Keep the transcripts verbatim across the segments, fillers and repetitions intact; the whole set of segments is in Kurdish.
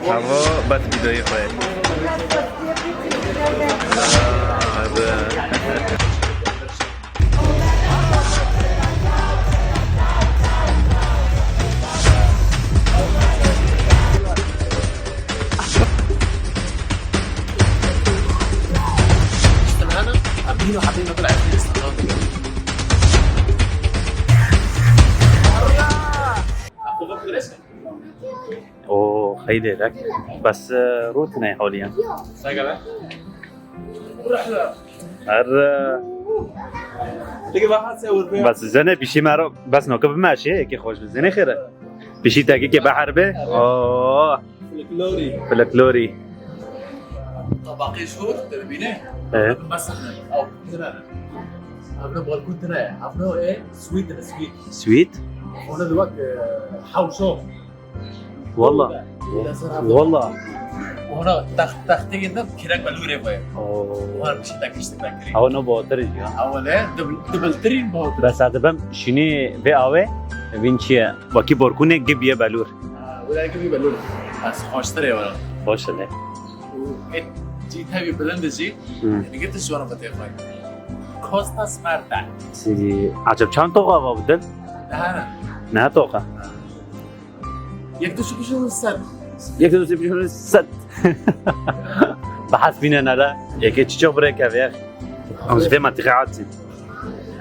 Hava bes vîdeoyê xwe. O xeylê lek. Bes, e, rût ne holiyan. Her, e, bes zene pişî mero, bes noke bimeşe, ki xweş bi zene xêre. Pişî tekî ke behar be. Oo. Folklorî. Folklorî. Tabaqê jor, te dibîne? He. Mesela, ew tine ne? Evne balkon tine ye. Evne e sweet ne, sweet. Sweet? Ona da bak, e, hawşo. Walla. Walla. Ona taxt-, taxtê de kirek belûrê be. Oo. Ona bir şey takıştı ben kirek. Ew ne batir ya. Ew ne dib-, dibiltirîn batir. Bes hadi ben şini ve ave, vin çiye. Wekî borkûnê gibiye belûr. Ha, wira gibiye belûr. Ez xweştir ê were. Xweş e. Û ê cî tevî bilind e jî. Hı. Digir tu ji wan ve tê xwe. Costa Smerta. Si, eceb çend toqa va bidin? Daha ne? Ne toqa? Yek tu şu kişi sed. Yek tu şu kişi sed. Bi hesbîne nere. Yekê çiçek bire kevê. Em ji vê mentiqê hatin.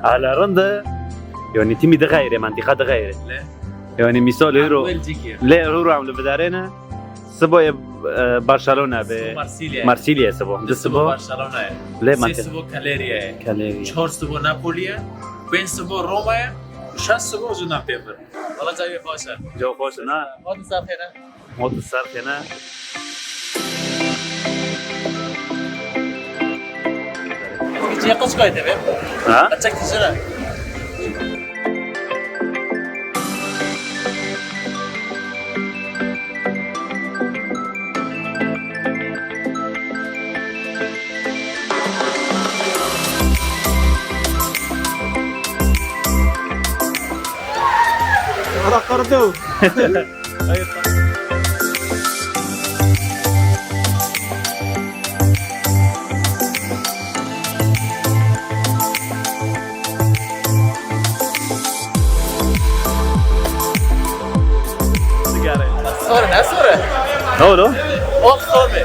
Ala rind e, yanî tîmî dixeyre, mentiqa dixeyre. Lê? Yanî misal hero. Lê hero em li bidarê ne. Sibo ye, e, Barcelona be. Sibo Marsilya. Marsilya sibo. Di sibo Barcelona ye. Lê mentiqa. Sê sibo Cagliari ye. Cagliari. Çar sibo Napoli ye. Pênc sibo Roma ye. Şeş sibo jû Napoli. Wala cayê xweş e. Cayê xweş e, ne? Hadi ser xêre. Mot ser xêne. Çiye qeç kayte be? Ha? Qeçek tijine. Ara qirdo. Sigara. Sor ne sor? Ne oldu? Ot sor be.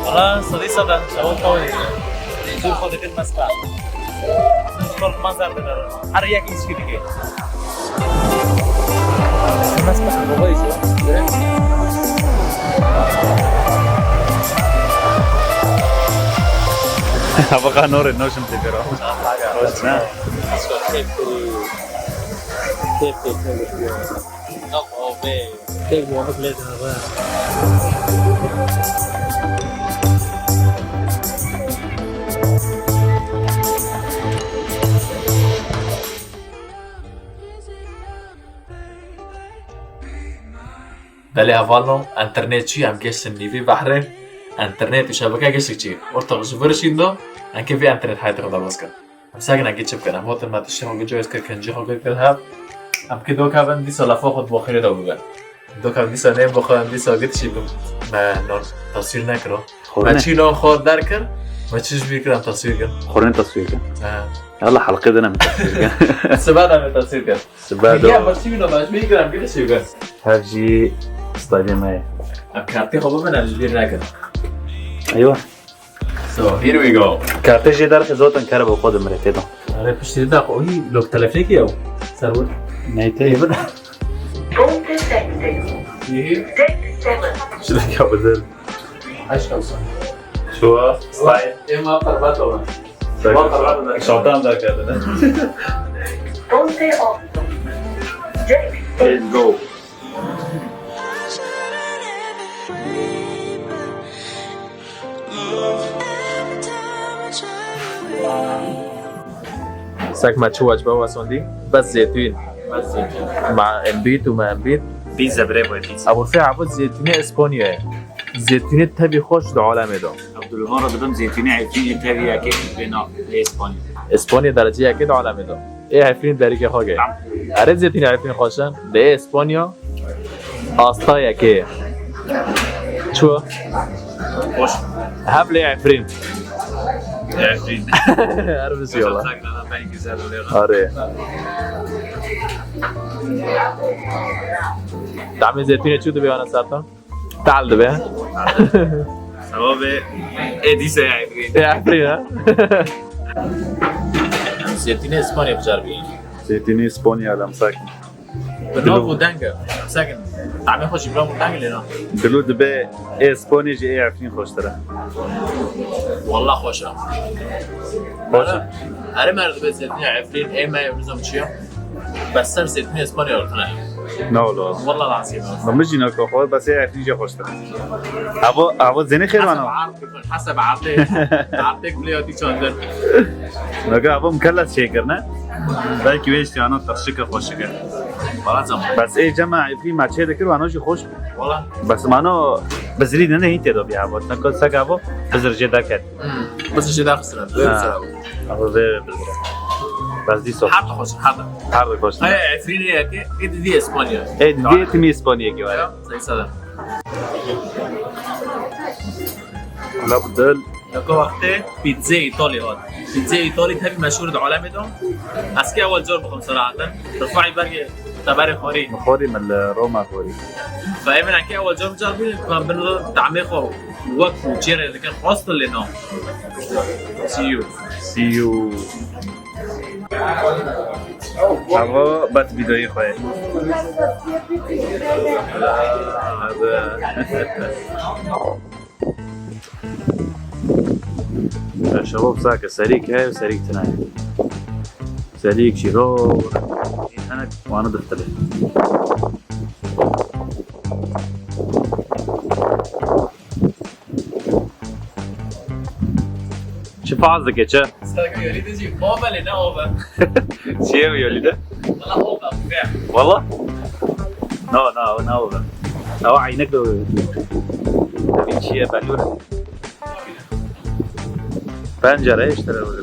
Valla sedî sed e, şewa tawê. Zûr xwe dikin mezra. Zûr xwe mezar didin. Her yek îşkî dike. Mezra baba îşkî. Hava ka norê noşim te bero. Hoş ne? Tepki, tepki, tepki. Yok, o be. Tek muhabbet lezzetli. Belê hevalno, enternet çi, em geştin nîvî behrê, enternet û şebeke geştik çi. Ortak ji vir şîndo, em kê vê enternet heyetê xwe derbas kir. Em sakin em kê çi bikin, em hotin me tiştê xwe gijoyez kir, kincê xwe kir kir hev. Em kê dokevin dîsa lafa xwe di bo xêrê de bibin. Dokevin dîsa neyên bo xwe, em dîsa gitişî bim. Me non taswîr nekiro. Me çîno xwe derkir, me çi ji bîr kir em taswîr kir. Xorên taswîr kir. He. Yalla halqê de ne me taswîr kir. Sibe de me taswîr kir. Sibe de. Ya, me çîno me ji bîr kir em gitişî bim. Hev jî stylê me ye. Em kartê xwe bibin em ji bîr nekin. Eywa. So, here we go. Kartê jê derxe zaten kere bo xwe dimire têdan. Erê piştî de xwe hî lok telefnekî ew. Serwir. Neyteyê bin. Ponte sete. Date seven. Şirek ya bidir. Aşk olsun. Şuwa. Style. Ema qerbat olan. Şaltan da kadın. Ponte otto. Date. Let's go. Sek me çi wecbe wesondî? Bes zeytûn. Bes zeytûn. Ma embît û me embît. Pizza, brevo e pizza. Ebu Rifê, evo zeytûnê Espanya ye. Zeytûnê tevî xweş di alemê de. Abdulvan re dibim zeytûnê Efrînê tevî yekê bê nav, lê Espanya. Espanya derecê yekê di alemê de. Ê Efrîn derîkê xwe ge. Tamam. Erê zeytûnê Efrîn xweş in. Dê Espanya. Asta yekê. Çu? Hoş. Hev lê Efrîn. Efrîn. Her bir şey ola. Sakın adam, ben güzel oluyor. Arê. Tamê zeytûnê çu dibe ana sertan? Tal dibe. Sebabê ê dîse ya Efrîn. Ya Efrîn ha. Zeytûnê Espanya bicar bî. Zeytûnê Espanya lemsak. Bi nav û deng e. Sekin. Tamê xwe jî bi nav û deng lê na. Dilo dibe ê Spanî jî ê Efrîn xweştir e. Wallah xweş e. Xweş e. Erê, erê mer dibe zeytûnê Efrîn, ê me ew nizam çi ye? Bes ser zeytûnê Spanî re tune ye. Ne ola? Wallah lazim. Min jî nako xwe, bes ê Efrîn jî xweştir e. Evo, evo zênê xêr vano. Haseb erd bikun, haseb erdê. Erdê kulê hatî çandin. Naka evo mikeles çêkirine. Belkî wê jî ana tirşik e, xweşik e. Bala zaman. Bes ê cema Efrîn me çê dikir, wano jî xweş bû. Wala. Bes mano bizirî ne hîn tê de bî evo. Naka sek evo bizir jê derket. Hmm. Bizir jê derxistine. Böyle bir şey. Evo vê bizir. Bes dîso. Her de xweş, her de. Her de xweş. Haya Efrînê yekê, ê didî Espanya. Ê didî timî Espanya ki var. Ya, zey sada. Labdel. Yeka wextê pîzzê Îtalî hat. Pîzzê Îtalî tevî meşhûr di alemê de. Ez kê ewel car bixwim seraheten. Rifai bergê teberê xwarî. Xwarî min li Roma xwarî. Fe min kê ewel car car bî, em bin tamê xwe wek û çêrê dikin xwest lê na. See you. See you. Evo bes vîdeoyê xwe ye. Şevab sake serîk heye û serîk tune ye. Serîk jî ro hinek wana diftilê. Çi faz dike çi? Sergo yolî de jî ov e lê ne ov e. Çi ye yolî de? Wala ov e, ov e. Wala? No, no, ne ov e. Ew eynek de ov e. Evîn çi ye, belûr e. Pencere işte de ov e.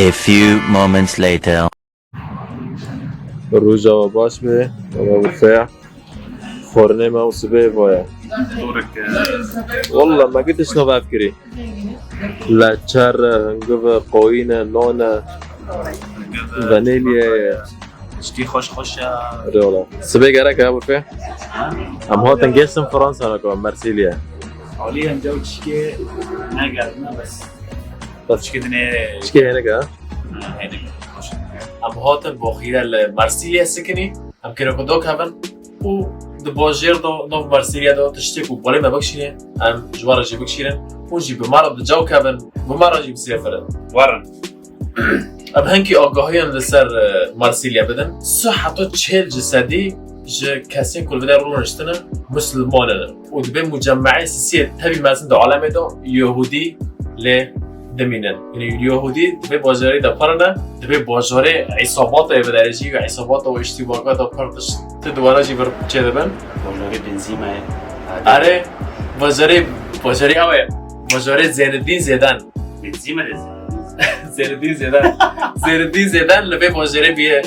A few moments later. Roja we baş be, me wifeya. Xwarinê me û sibê vaye. Walla me gitiş nava ev kirî. Leçer, hingiv, qoyîne, nane, vanilye. Tiştî xweş xweş e. Rê wala. Sibê gerek e, Urfê? Ha? Em hatin gêştin Fransa nako, Marsilya. Alî em dew çikê negerin, bes. Bes. Çikê dinê. Çikê hênik e? Ha, hênik. Xweş. Em hatin boxîre li Marsilya sikinî. Em kêroko do kevin û di bajêr de, nav Marsilya de tiştê ku balê me bikişîne, em ji we re jî bikişînin. Hûn jî bi me re di caw kevin, bi me re jî bisêfirin. Werin. Em hinkî agahiyan li ser, e, Marsilya bidin. Sih heta çêl ji sedî ji kesên ku li vê derê rûniştine, Musulmanin. Û dibê mucemeyê sisiyê tevî mezin di alemê de Yehûdî lê dimînin. Yanî Yehûdî di vê bajarê de pir ne, di vê bajarê îsabata ê biderê jî û îsabata û îştîbaka de pir tişt di wana jî vir çêdibin. Bajarê Benzîmayê. Erê, bajarê, bajarê ew e. Bajarê Zênidîn Zêden. Benzîma de Zênidîn Zêden. Zênidîn Zêden li vê bajarê bûye.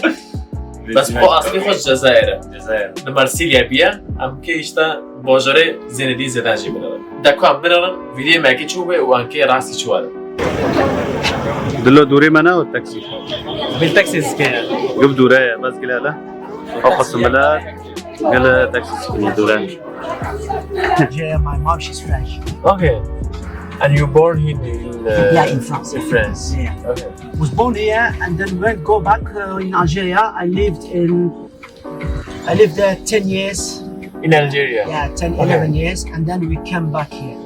Bes xwe aslî xwe ji Cezayir e. Cezayir. Li Marsilya bûye. Em kê işte bajarê Zênedîn Zêden jî binêrin. De ku em binêrin, vîdyoyê me kê çû be û em kê rastî çû were. Dilo dûrê me ne o taksî? Bil taksî zikê. Gib dûre ye, bes gile le. Xwe xwe simile, gile taksî zikê dûre. Yeah, my mom, she's French. Okay. And you born in, in, uh, Yeah, in France. In France. Yeah. Okay. Was born here and then went go back, uh, in Algeria. I lived in I lived there ten years. In Algeria? Yeah, ten, okay. Eleven years, and then we came back here.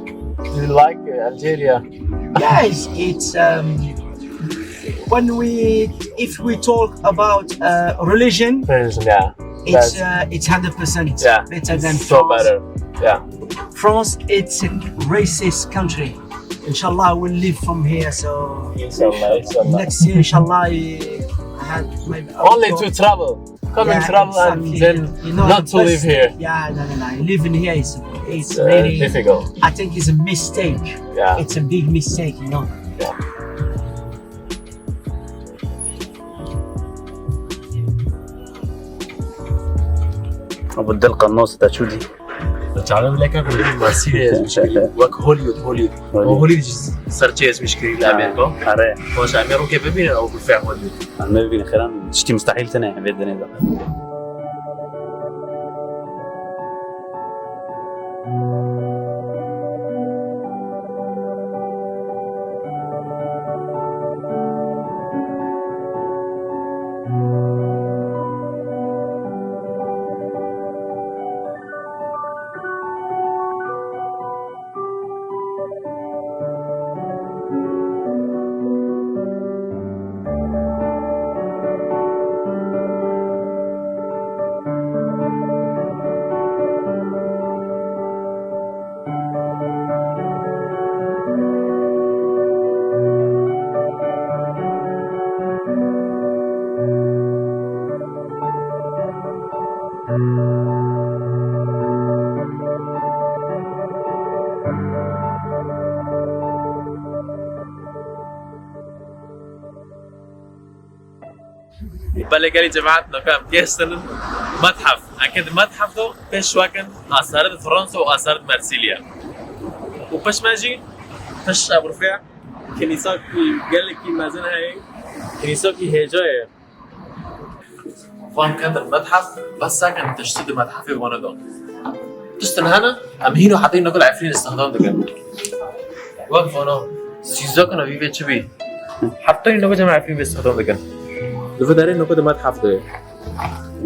Do you like, uh, Algeria? Yes, it's, um, when we, if we talk about, uh, religion, Religion, yeah. It's, That's uh, it's hundred percent Yeah, better than so France. Better. Yeah. France, it's a racist country. Inshallah, I will leave from here. So Inshallah, inshallah. Next year, inshallah, I have my Only to travel. Come and travel and then not to live here. Yeah, no, no, no. Living here is, is uh, really difficult. I think it's a mistake. Yeah. It's a big mistake, you know. Yeah. Abu Dil Qannos da çû dî. Çaxê vê leke ku Marsilya wek Hollywood, Hollywood. Hollywood. O Hollywood ji ser çi ezmîş kirî li Amerîka. Are. Xweş, em ê rokê bibînin ew bi feh Hollywood. Em ê bibînin xêran tiştî mustehîl tine vê dinê de. Belê gelî cemaet, naka em gêştinin methef. Eke di methef de pêş wekin asarê di Fransa û asarê di Marsilya. Û pişt me jî, pişt Ebrûfê, kilîsakî gelekî mezin heye, kilîsakî hêja ye. Van ket methef, bes sekin tiştî di methefê vana de. Tiştin hene, em hîno heta hîno gul Efrîn istixdam dikin. Wek vana, sîzakina vî vê çi bî? Heta hîno gul cem Efrîn vê istixdam dikin. Di vê derê noko di methef de.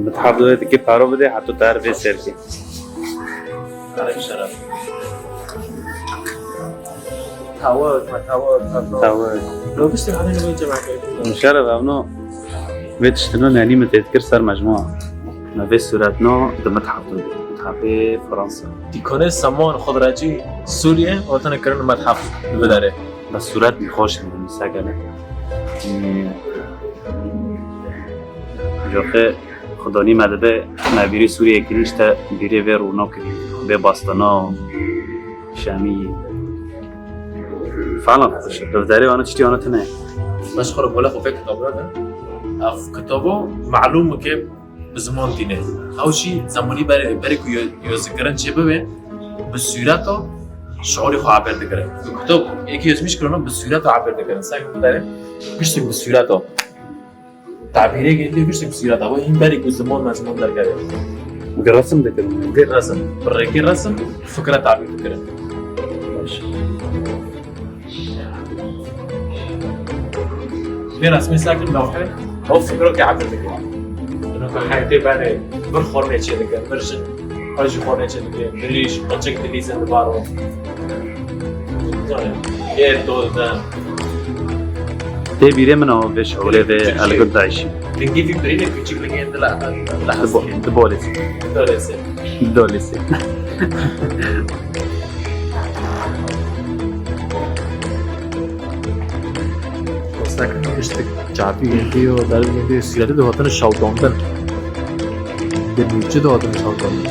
Methef de dikê paro bide, heta der vê serkê. Xerê şeref. Tawik, me tawik, tawik. Tawik. Lo piştî hane nivê cemaetê. Şeref, evno vê tiştino nenî min têdikir ser mecmua. Me vê sûretno di mithef de dî. Mithefê Fransa. Dîkonê Samuan Xudrecî Sûriye, hatine kirin mithef li vê derê. Bes sûret bî xweş in, min se gelek. Hmm. Coxê Xudanî me dibe, me bîrî Sûriyê kirî, işte bîrê vê rûnokê, vê bastana, şemî. Falan, işte, bi derê wana tiştî wana tune. Baş xwe gola xwe vê kitabo de. Ev kitabo malûm e ke bi ziman tîne. Ew jî zemanî berê, berê ku yo-, yozîkirin çêbibe, bi sûreta şiûrê xwe eber dikirin. Bi kitab êkî yozmîş kirine bi sûreta eber dikirin. Sanki ku dere giştik bi sûreta. Tabîrê geldi giştik bi sûreta. Ew hîn berê ku ziman me ziman derkeve. Bi resim dikirin. Bi resim. Bi rêkê resim fikre tabîr dikirin. Vê resmê sakin navxwe, ew fikro ke ebil dike. Ino ke heyetê berê, bir xormê çê dike, bir jin, ew jî xormê çê dike, dirîj, qeçik dilîzin di baro. Yani, êr dol de. Tê bîrê min o vê şolê vê Elgud Dayşî. Lingî vî birînê küçük lingên dila, dila. Di bo-, di bolê. Dolesi. Dolesi. Kostakan giştik çapî yendiyo, derin yendiyo, sîreti de hatine şawtandin. De nûçe de hatine şawtandin.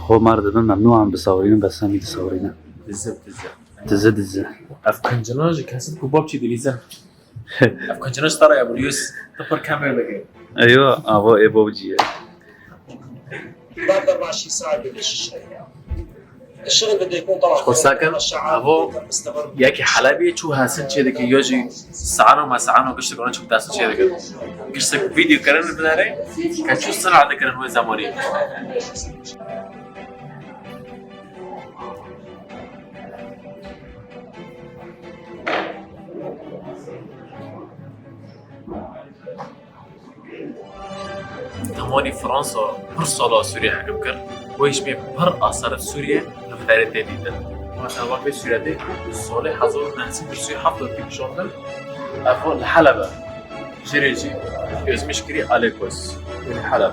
Xo mar didin, memnû an bi sawrînin, bes semî di sawrînin. Dizi, dizi. Dizi, dizi. Ev kincina ji kesî ku bab çî dilîzin. Ev kincina ji te re ya, Bruce. Tu pir kemê dike. Eywa, avo ê bab cî ye. Baba başı sahibi de şişe ya. Işığın da dekon tarafı. Kostakan, avo, yekî Helebê çû hesin çê dike, yo jî sano me sano giştik ona çû dest çê dike. Giştik video kirin binere, ke çû sina dikirin wê zemanî. Temanî Fransa pir sala Sûriye hekim kir. Wê jî pir asar Sûriye li vê derê tê dîtin. Mesela bak vê sûretê salê hezar û neh sed û sî û heft tê kişandin. Ev li Heleb e. Jê re jî yozmîş kirî Alekos. Li Heleb.